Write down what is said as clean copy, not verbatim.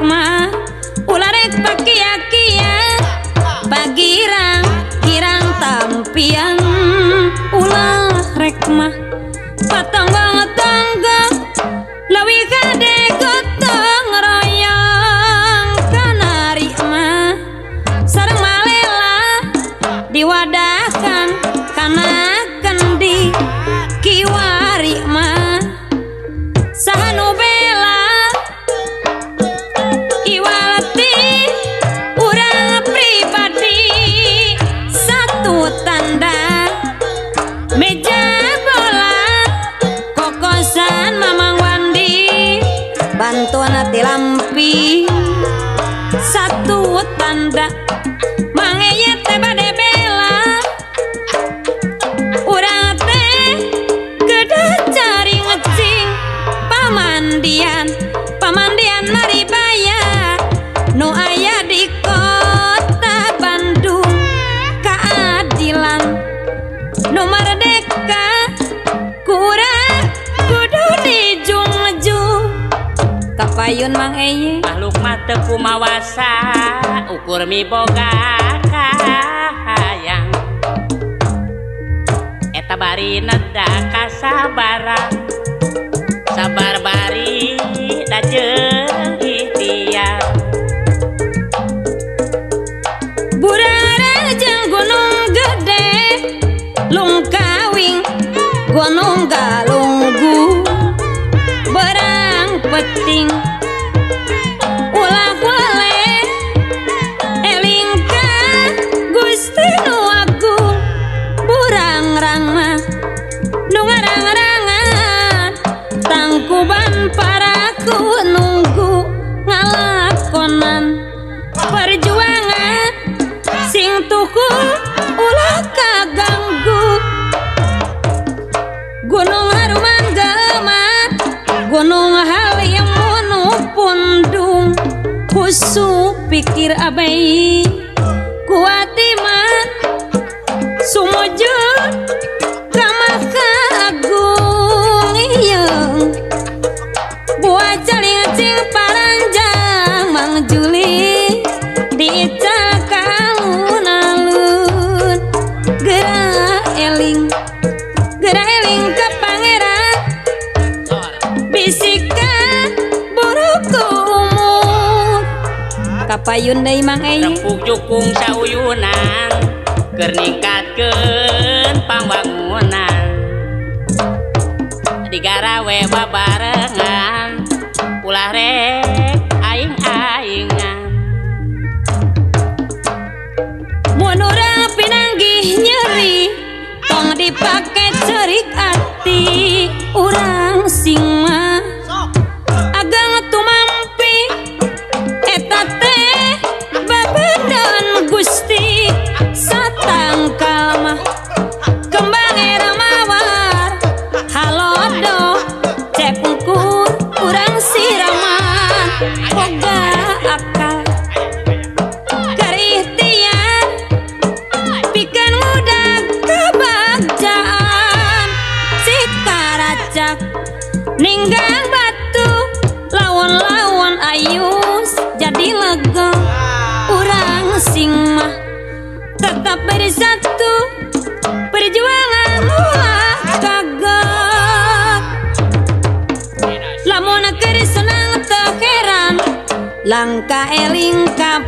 mah ulah rek pakia-kia pagirang girang tampian ulah rek mah patonggong-tonggong leuwih gede gotong royong kanari mah sareng malela diwadahkan kana kendi kiwari mah saha nu bela iwalti urang pribadi satu tanda meja bola kokosan Mamang Wandi bantuan ti lampi satu tanda Mang Eye teh bade bela urang teh kedah cari ngecing pamandian pamandian Maribaya nu aya di kota Bandung keadilan nu merdeka kurang kudu dijungjung kapayun Mang Eye Makhluk mah teu kumawasa ukur miboga kahayang eta bari neda kasabaran sabar bari da jeung ikhtiar Burarang jeung Gunung Gede Lungkawing Gunung Galunggu berang peting ulah weleh eling ka Gusti nu Agung burangrang mah nu ngarang-rangan tangkuban paraku nunggu ngalakonan perjuangan sing tuku ulah kaganggu Gunung Haruman gemat Gunung Halimun nu pundung khusu pikir abei kuat iman sumujud ka Maha Agung ieu buah caling cing paranjang Mang Juli dicak alun-alun geura eling ka pangeran bisika buruk umur kapayun deui Mang Eye Rempug jukung sauyunan keur ningkatkeun pangbangunan digarawe babarengan ulah rek aing-aingan Mun urang pinanggih nyeri tong dipake cerik ati urang sing mah ageng tumampi eta teh babadan Gusti satangkal mah kembang era mawar halodo cepungkur urang siraman boga akal keur ikhtiar pikeun ngudag kebagjaan cikaracak ninggang batu lawan-lawan ayus jadi lega urang sing mah tetap bersatu perjuangan ulah kagok lamun keur senang teu heran langka eling ka